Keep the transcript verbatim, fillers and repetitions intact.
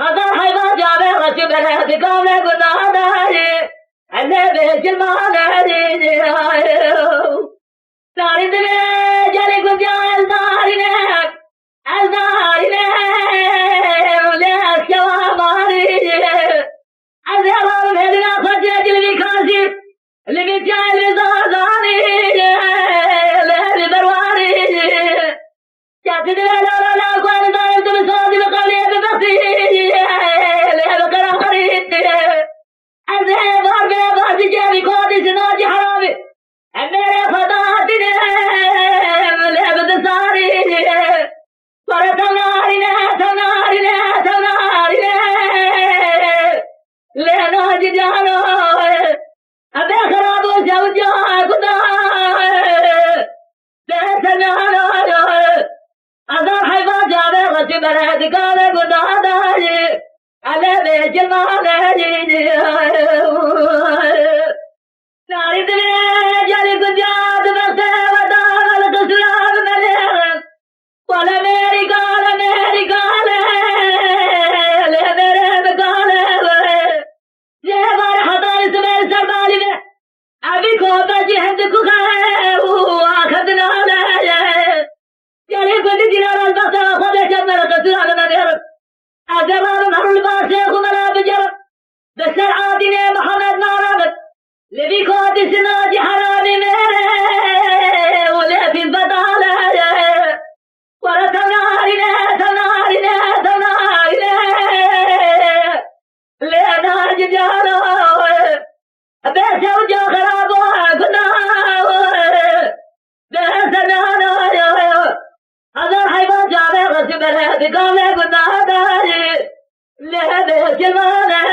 Hezar heyvan cavê xweşî bere dikavê gunadarî. Ele bê cilmanê. Tarî divê gelê gundiya ez darîne. Ez darîne. Lê ez kewa marî. Ez ê alarm hêdîna xwe cê cilvî kazî. Li vî cayê li zazanî. Lê li berwarî. Çati divê la la la xwe li dayê tu bi sazî bi qewlê bi bextî. Lê bi qerarî. Ez ê bar bê bar dikevî kodî sinacî heramî. Em mêrê xwe datîne. Lê bi disarî. Were tewnarîne, tewnarîne, tewnarîne. Lê nacî cano. Ebê xirabo zewca guda. Dê senano. Azar heyvan cavê xweşî bere dikavê guda dayî. Ele bê cilmanê. Tarî dilê gelî gunca dibexte we dana li qisûra bimenê. Wele mêrî gale, mêrî gale, lê mêrê bi gale we. Lê barê hetarî sibê li ser balî ve. Evî kope jî hindik û xe û axir dinale. Gelî gundî dîlaran bexte xwe bêçet me li qisûra bimenê. Ez ê rabim her li basê xwe me la bigerim. Bi ser adînê Mihemed naramin. Li vî kotî sinacî heramî mêre û lê pîz bedale. Were tewnarîne, tewnarîne, tewnarîne. Lê nacî cano. Bê sewca xerabo guna. Bê senano. Hezar heyvan cavê xweşî bere dikavê guna dayî. Lê bê cilmanê.